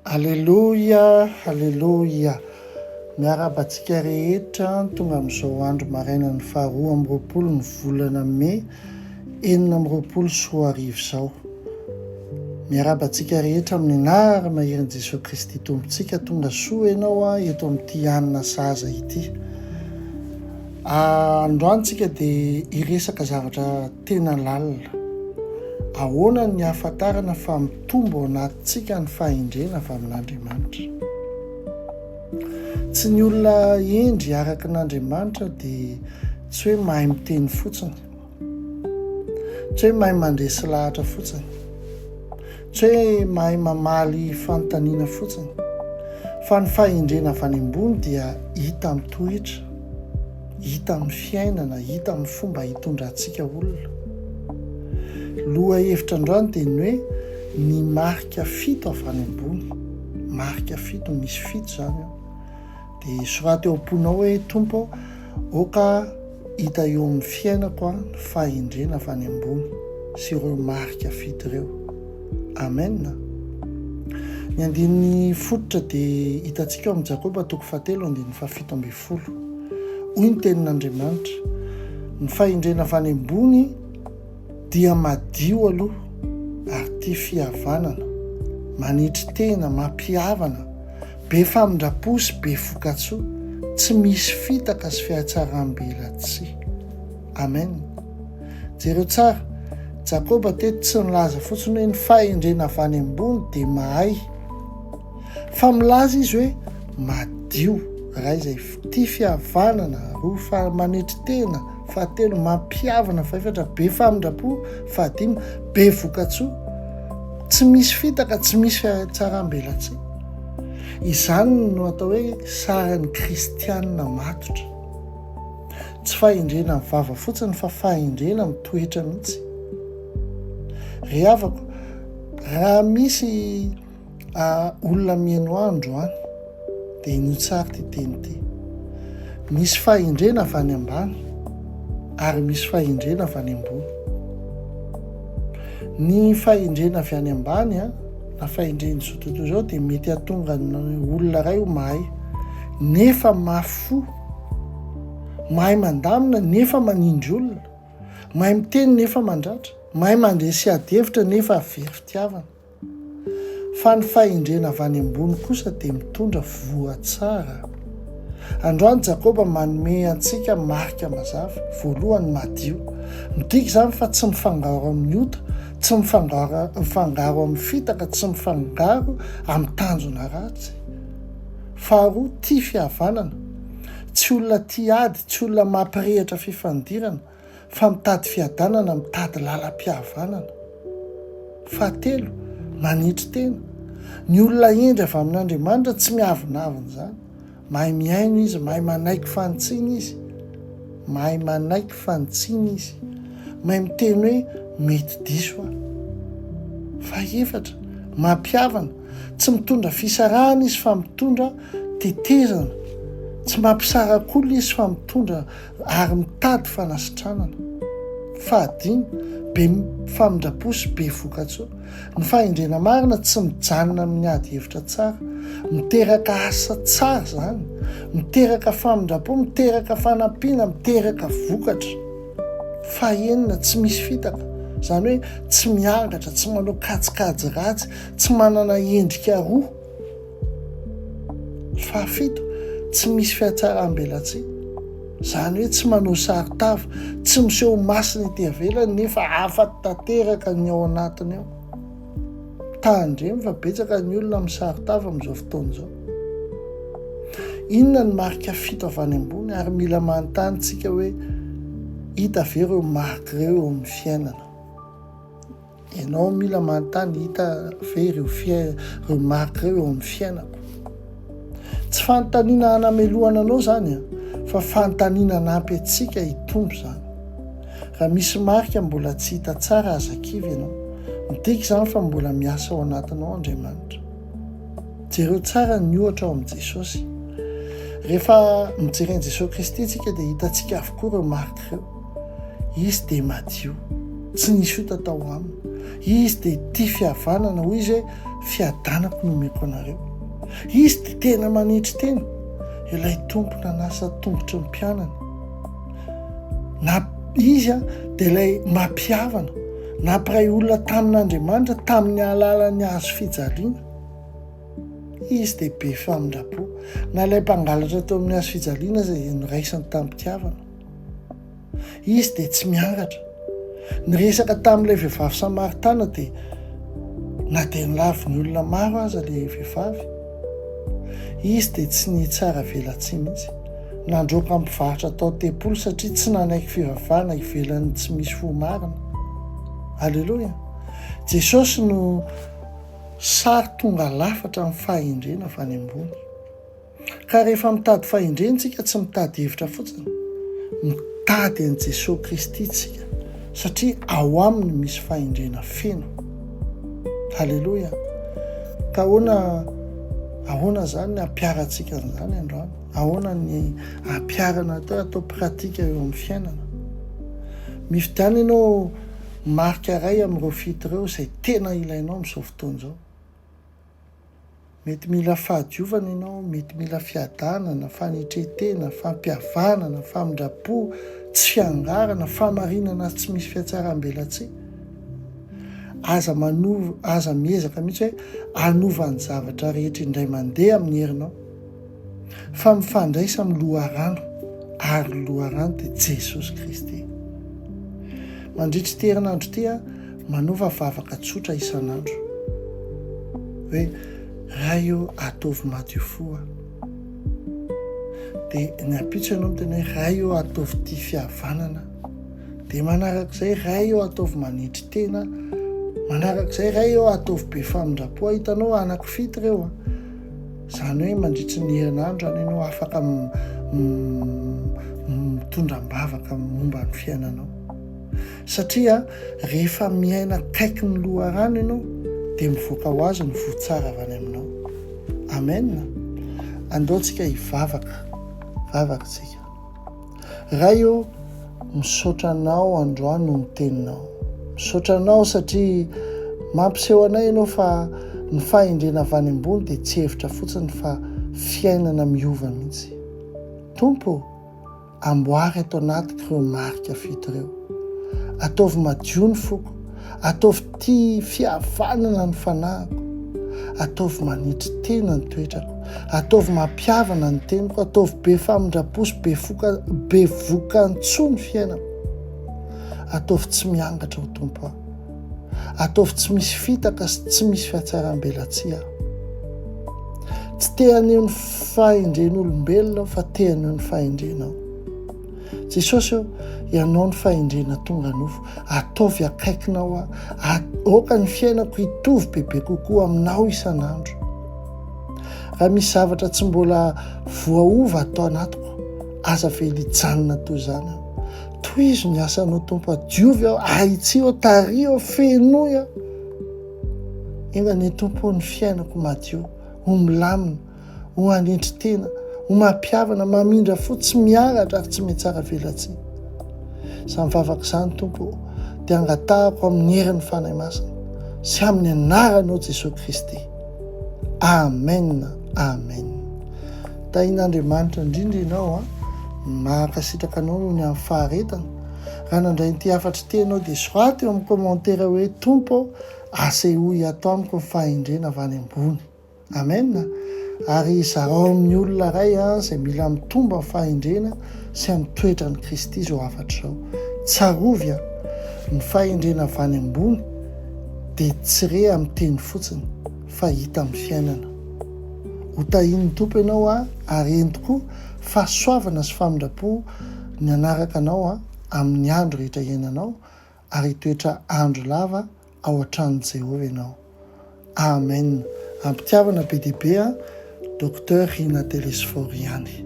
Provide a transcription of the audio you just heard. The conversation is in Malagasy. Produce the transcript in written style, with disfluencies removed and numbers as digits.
Aleloia, aleloia. Miarahaba antsika rehetra tonga amin'izao andro marainan'ny faha 22 ny volana mey 2026 izao. Miarahaba antsika rehetra amin'ny anarana maherin'i Jesoa Kristy Tompontsika. Tonga soa ianao eto amin'ity hanina sahaza ity. Androany tsika dia hiresaka zavatra tena lalina. Ahoana ny hahafantarana fa mitombo ao anatintsika ny fahendrena avy amin'Andriamanitra? Tsy ny olona hendry araka an'Andriamanitra dia tsy hoe mahay miteny fotsiny. Tsy hoe mahay mandresy lahatra fotsiny. Tsy hoe mahay mamaly fanontaniana fotsiny. Fa ny fahendrena avy any ambony dia hita amin'ny toetra, hita amin'ny fiainana, hita amin'ny fomba hitondrantsika olona. Lohahevitra androany dia ny hoe ny marika fito avy any ambony. Marika fito, misy fito izany eo. Dia soraty eo am-ponao hoe, Tompo ô, aoka hita eo amin'ny fiainako ny fahendrena avy any ambony sy ireo marika fito ireo. Amen. Ny andininy fototra dia hitantsika ao amin'ny Jakoba toko fahatelo andininy faha-17. Hoy ny tenin'Andriamanitra, Ny fahendrena avy any ambony dia madio aloha ary tia fihavanana, manetry tena, mampihavana, be famindram-po sy be vokatsoa, tsy misy fitaka sy fihatsaram-belatsihy. Amen. Jereo tsara, Jakoba teto tsy nilaza fotsiny hoe ny fahendrena avy any ambony dia mahay. Fa milaza izy hoe madio, iray izay tia fihavanana, roa fa manetry tena, fahatelo mampihavana, fahefatra be famindram-po, fahadimy be vokatsoa, tsy misy fitaka, tsy misy fihatsaram-belatsihy. Izany no atao hoe sarin'ny kristianina matotra. Tsy fahendrena amin'ny vava fotsiny fa fahendrena amin'ny toetra mihitsy. Ry havako, raha misy olona mihaino ahy androany dia henoy tsara ity teny ity. Misy fahendrena avy any ambany ary misy fahendrena avy any ambony. Ny fahendrena avy any ambany na fahendren'izao tontolo izao dia mety hahatonga ny olona iray ho mahay nefa mafy fo, mahay mandamina nefa manindry olona, mahay miteny nefa mandratra, mahay mandresy ady hevitra nefa very fitiavana. Fa ny fahendrena avy any ambony kosa dia mitondra voa tsara. Androany Jakoba manome antsika marika mazava, voalohany madio. Midika izany fa tsy mifangaro amin'ny ota, tsy mifangaro amin'ny fitaka, tsy mifangaro amin'ny tanjona ratsy. Faharoa, tia fihavanana. Tsy olona tia ady, tsy olona mampirehitra fifandirana. fa mitady fiadanana, mitady lalam-pihavanana. Fahatelo, manetry tena. Ny olona hendry avy amin'Andriamanitra tsy miavonavona izany. Mahay mihaino izy, mahay manaiky fanitsiana izy. Mahay manaiky fanitsiana izy. Mahay miteny hoe mety diso aho. Fahefatra, mampihavana. Tsy mitondra fisarahana izy fa mitondra tetezana. Tsy mampisaraka olona izy fa mitondra ary mitady fanasitranana. Fahadimy, be famindram-po sy be vokatsoa. Ny fahendrena marina tsy mijanona amin'ny ady hevitra tsara. Miteraka asa tsara izany. Miteraka famindram-po, miteraka fanampiana, miteraka vokatra. Fahenina, tsy misy fitaka. Izany hoe tsy miangatra, tsy manao kajikajy ratsy, tsy manana endrika roa. Fahafito, tsy misy fihatsaram-belatsihy. Izany hoe tsy manao saron-tava, tsy miseho ho masina ety ivelany nefa hafa tanteraka ny ao anatiny ao. Tandremo fa betsaka ny olona misaron-tava amin'izao fotoana izao. Inona ny marika fito avy any ambony ary mila manontany tsika hoe hita ve ireo marika ireo eo amin'ny fiainana? Ianao mila manontany hita ve ireo ireo marika ireo eo amin'ny fiainako? Tsy fanontaniana hanamelohana anao izany an, fa fanontaniana hanampy antsika hitombo izany. Raha misy marika mbola tsy hita tsara aza kivy ianao. Midika izany fa mbola miasa ao anatinao Andriamanitra. Jereo tsara ny ohatra ao amin'i Jesosy. Rehefa mijery an'i Jesosy Kristy isika dia hitantsika avokoa ireo marika ireo. Izy dia madio, tsy nisy ota tao aminy. Izy dia tia fihavanana, hoy izy hoe, Fiadanako no omeko anareo. Izy dia tena manetry tena, ilay Tompo nanasa tongotry ny mpianany. Na izy dia ilay mampihavana, nampiray olona tamin'Andriamanitra tamin'ny alalan'ny hazo fijaliana. Izy dia be famindram-po. Na ilay mpangalatra teo amin'ny hazo fijaliana aza dia noraisiny tamim-pitiavana. Izy dia tsy miangatra. Niresaka tamin'ilay vehivavy samaritana dia na dia nolavin'ny olona maro aza ilay vehivavy, izy dia tsy nitsara velatsihy mihitsy. Nandroaka ny mpivarotra tao tempoly satria tsy nanaiky fivavahana ivelan'ny tsy misy fo marina. Aleloia! Jesosy no sary tonga lafatra amin'ny fahendrena avy any ambony. Ka rehefa mitady fahendrena tsika tsy mitady hevitra fotsiny, mitady an'i Jesoa Kristy tsika satria ao aminy misy fahendrena feno. Haleloia! Ka ahoana ahoana zany ny ampiharantsika an'izany androany? Ahoana ny ampiharana atao atao pratika eo amin'ny fiainana? Mifidiana ianao marika iray amin'ireo fito ireo izay tena ilainao amin'izao fotoana izao. Mety mila fahadiovana ianao, mety mila fiadanana, fanetren-tena, fampihavanana, famindram-po, tsy fiangarana, fahamarinana tsy misy fihatsaram-belatsihy. Aza manova, aza miezaka mihitsy hoe hanova ny zavatra rehetra indray mandeha amin'ny herinao. Fa mifandraisa amin'ny loharano, ary ny loharano dia Jesosy Kristy. Mandritra ity herinandro ity, Manaova vavaka tsotra isan'andro hoe Ray ô ataovy madio fo aho. Dia ny ampitso ianao miteny hoe Ray ô ataovy tia fihavanana. Dia manarak'izay Ray ô ataovy manetry tena. Manarak'izay Ray ô ataovy be famindram-po aho. Hitanao anakifito ireo a. Izany hoe mandritry ny herinandro izany ianao afaka mitondra am-bavaka momba ny fiainanao. Satria rehefa miaina akaiky ny loharano ianao dia mivoaka ho azy ny voa tsara avy any aminao. Amen. Andao tsika hivavaka. Vavaka tsika. Ray ô, misaotra anao androany noho ny teninao. Misaotra anao satria mampiseho anay ianao fa ny fahendrena avy any ambony dia tsy hevitra fotsiny fa fiainana miova mihitsy. Tompo ô, Amboary ato anatiko ireo marika fito ireo. Ataovy madio ny foko. Ataovy tia fihavanana ny fanahiko. Ataovy manetry tena ny toetrako. Ataovy mampihavana ny teniko. Ataovy be famindram-po sy be foka, be vokan-tsoa ny fiainako. Ataovy tsy miangatra ho Tompo aho. Ataovy tsy misy fitaka sy tsy misy fihatsaram-belatsihy aho. Tsy te haneho ny fahendren'olombelona aho fa te haneho ny fahendrenao. Jesosy ô, Ianao ny fahendrena tonga nofo. Ataovy akaikinao aho. Aoka ny fiainako hitovy bebe kokoa aminao isan'andro. Raha misy zavatra tsy mbola voaova ato anatiko, aza avela hijanona toy izany aho. Tohizo ny asanao Tompo a, diovy aho, ahitsio aho, tariho aho, fenoy aho. Enga anie Tompo ny fiainako madio, ho milamina, ho hanetry tena, ho mampihavana, mamindra fo, tsy miaratra ary tsy mihatsara velatsihy. Izany vavaka izany Tompo dia angatahako amin'ny herin'ny Fanahy Masina sy amin'ny anaranao Jesoa Kristy. Amen, amen. Tahin'Andriamanitra indrindra ianao an! Mankasitraka anao noho ny amin'ny faharetana. Raha nandray an'ity hafatra ity ianao dia soraty eo amin'ny commentaire hoe Tompo ô, asehoy ato amiko ny fahendrena avy any ambony. Amen! Ary zarao amin'ny olona iray izay mila mitombo amin'ny fahendrena sy amin'ny toetran'i Kristy izao hafatra izao. Tsarovy an! Ny fahendrena avy any ambony dia tsy re amin'ny teny fotsiny fa hita amin'ny fiainana. Ho tahian'ny Tompo ianao ary eny tokoa fahasoavana sy famindram-po ny hanaraka anao amin'ny andro rehetra iainanao ary hitoetra andro lava ao an-tranon'i Jehovah ianao. Amen. Am-pitiavana be dia be an, Docteur Rina Telesphore ihany.